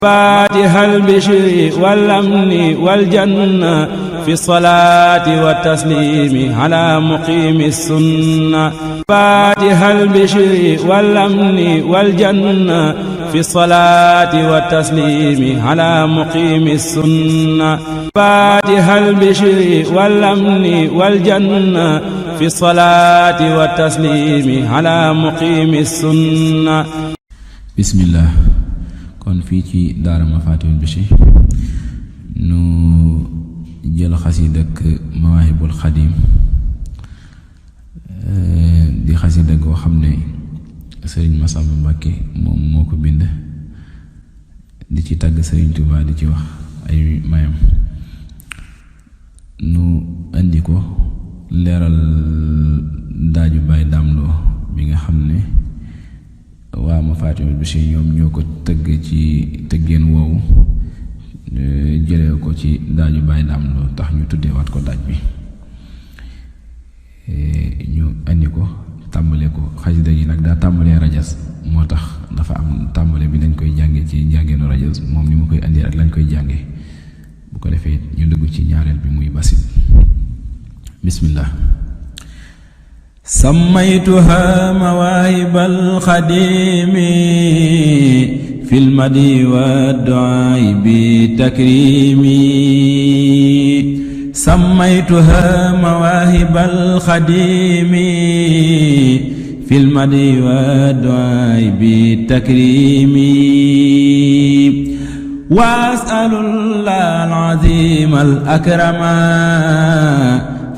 فاتح البشر والأمن والجنة في الصلاة والتسليم على مقيم السنة فاتح البشر والأمن والجنة في الصلاة والتسليم على مقيم السنة فاتح البشر والأمن والجنة في الصلاة والتسليم على مقيم السنة. بسم الله. kon fii ci daara Mafatihul Bichri nu jël xasida ak Mawaahibul Xadim di xasida goo xam ne Sëriñ Masamba Mbàkke moom moo ko bind di ci tàgg Sëriñ Tuubaa di ci wax ay mayam nu indi ko leeral daaju Baay Daamloo bi nga xam ne waa Mafatihul Bichri ñoom ñoo ko tëgg ci tëggeen woowu jëlee ko ci daaju Baay Daamloo tax ñu tuddeewaat ko daaj bi ñu andi ko tàmbale ko xasida yi nag daa tàmbalee rajas moo tax dafa am tàmbale bi dañ koy jànge ci njàngeenu rajas moom ni mu koy andi ak lañ koy jànge bu ko defee ñu dugg ci ñaareel bi muy basit. bismillah. سميتها مواهب الخديم في المدي والدعاء بتكريم سميتها مواهب الخديم في المدي والدعاء بتكريم وأسأل الله العظيم الأكرم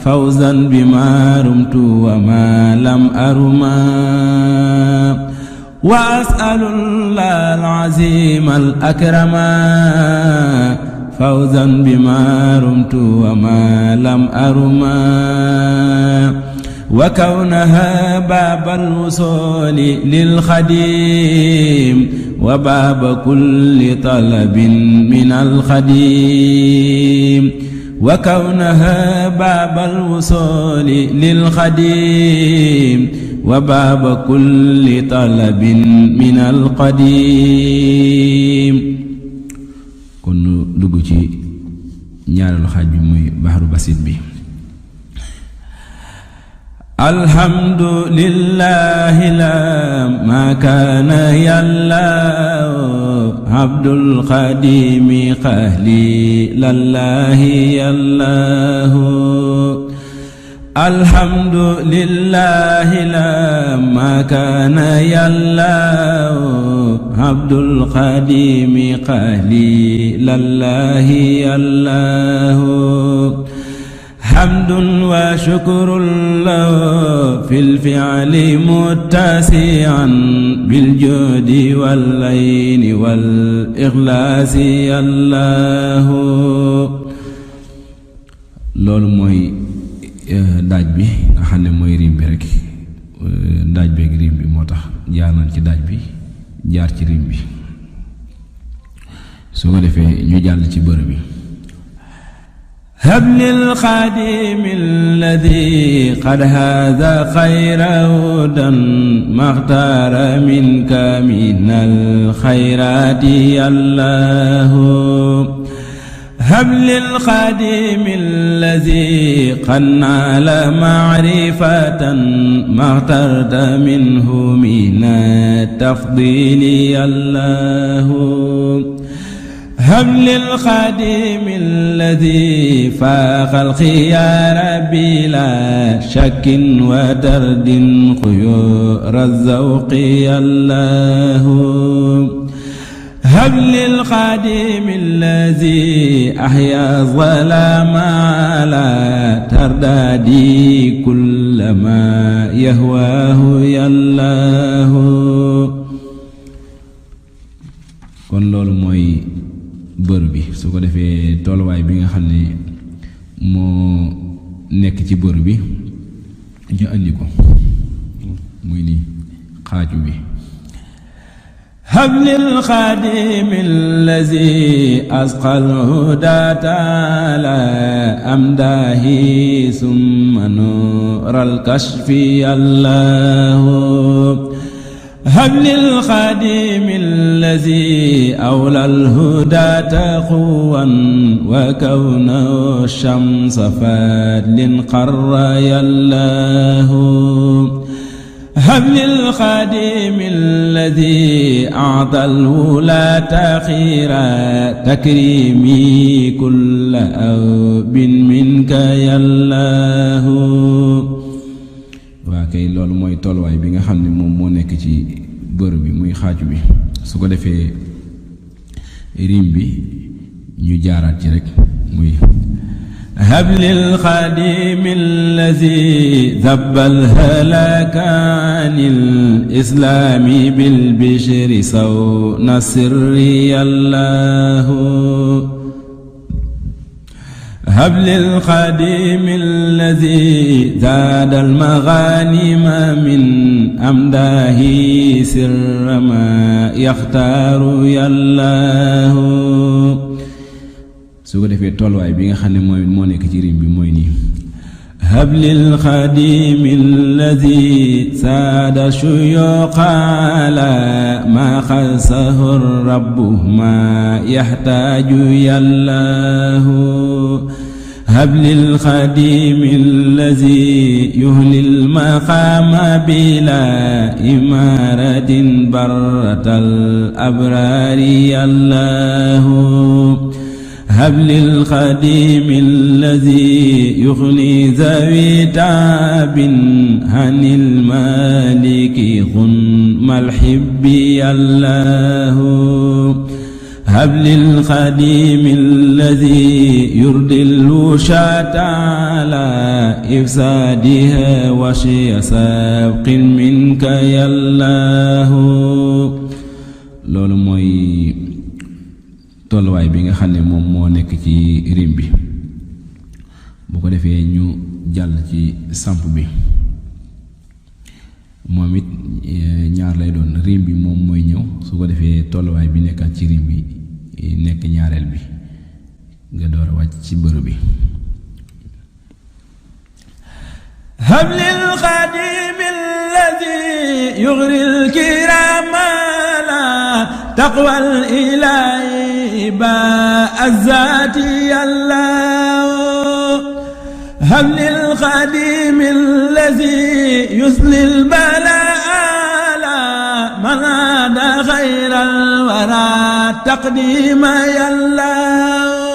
فوزا بما رمت وما لم أرما وأسأل الله العظيم الأكرم فوزا بما رمت وما لم أرما وكونها باب الوصول للخديم وباب كل طلب من الخديم وكونها باب الوصول للخديم وباب كل طلب من القديم. kon nu dugg ci ñaareelu xaaj bi muy baxaru basit bi. الحمد لله لما كان يالله عبد الخديم قهلي لله يالله الحمد لله لما كان يالله عبد الخديم قهلي لله يالله حمد وشكر له في الفعل متسعا بالجود واللين والإخلاص الله. loolu mooy daaj bi nga xam ne mooy rim bi rek daaj bi ak rim bi moo tax jaar nañ ci daaj bi jaar ci rim bi su ko defee ñu jàll ci bërëb bi. هب للخادم الذي قد هذا خير هدى ما اختار منك من الخيرات الله. هب للخادم الذي قد نال معرفة ما اخترت منه من التفضيل الله. هب للخادم الذي فاق الخيار بلا شك وترد خيور الذوق الله. هب للخادم الذي أحيا الظلام على تردادي كل ما يهواه يالله. kon loolu mooy bër bi su ko defee tolluwaay bi nga xam ne moo nekk ci bër bi ñu andi ko muy nii xaaju bi. هب للخادم الذي أسقى الهدى تعالى أمداه ثم نور الكشف الله. هب للخادم الذي أولى الهدى تقوا وكونه الشمس فادل قر يالله هب للخادم الذي أعطى الولاة خيرا تكريمي كل أوب منك يالله waa kay loolu mooy tolluwaay bi nga xam ne moom moo nekk ci bër bi muy xaaju bi su ko defee rim bi ñu jaaraat ci rek muy هب للخادم الذي ذب الهلاك عن الإسلام بالبشر صون السر الله هب للخادم الذي زاد المغانم من أمداه سر ما يختار يالله su ko defee tolluwaay bi nga xam ne mooy moo nekk ci rim bi mooy nii هب للخادم الذي ساد شيوخ على ما خصه الرب ما يحتاج يالله هب للخادم الذي يهلي المقام بلا إمارة برة الأبرار يالله هب للخادم الذي يغني ذوي تعب عن المالك غنم الحب يالله هب للخادم الذي يرضي الوشاة على إفسادها وشي سابق منك يالله loolu mooy tolluwaay bi nga xam ne moom moo nekk ci rim bi bu ko defee ñu jàll ci samp bi moom it ñaar lay doon rim bi moom mooy ñëw su ko defee tolluwaay bi nekkaat ci rim bi nekk ñaareel bi nga door a wàcc ci bërëb bi هب للخادم الذي يغري الكرام تقوى الإله باء الذات الله هب للخادم الذي يسلي البلاء من عاد خير الورى تقديم يالله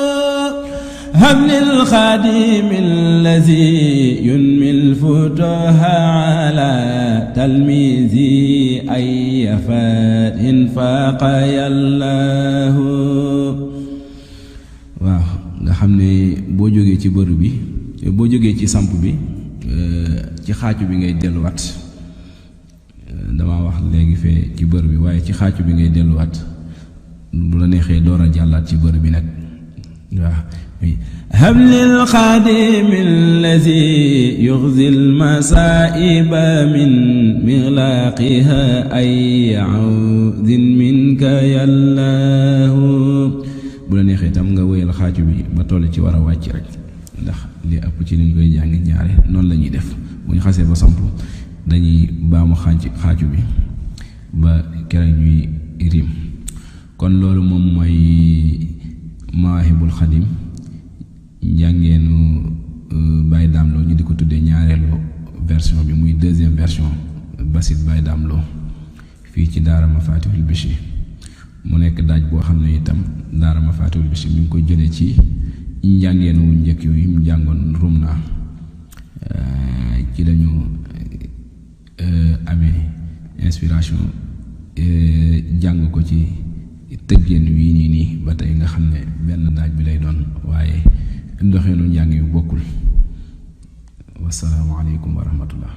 هب للخادم الذي ينمي الفتوح على تلميذي أي فات فاق يالله waaw nga xam ne boo jógee ci bër bi boo jógee ci samp bi ci xaaju bi ngay delluwaat dama wax léegi fee ci bër bi waaye ci xaaju bi ngay delluwaat bu la neexee door a jàllaat ci bër bi nag waaw هب للخادم الذي يغزي المصائب من مغلاقها أي عوذ منك يالله bu la neexee tam nga wéyal xaaju bi ba toll ci war a wàcc rek ndax li ëpp ci liñ koy jàng ñaare noonu la ñuy def bu ñu xasee ba samp dañuy baamu xaaju bi ba keroog ñuy rim kon loolu moom mooy Mawaahibul Xadim njàngeenu Baye Dame Lo ñu di ko tuddee ñaareelu version bi muy deuxième version Basit Baye Dame Lo fii ci daara Mafatihul Bichri mu nekk daaj boo xam ne itam daara Mafatihul Bichri mi ngi ko jëlee ci njàngeenu njëkk yi mu jàngoon Rumna ci lañu amee inspiration jàng ko ci tëggeen wii nii ba tey nga xam ne benn daaj bi lay doon waaye ndoxeenu njàng yu bokkul wassalaamu aleykum wa rahmatullah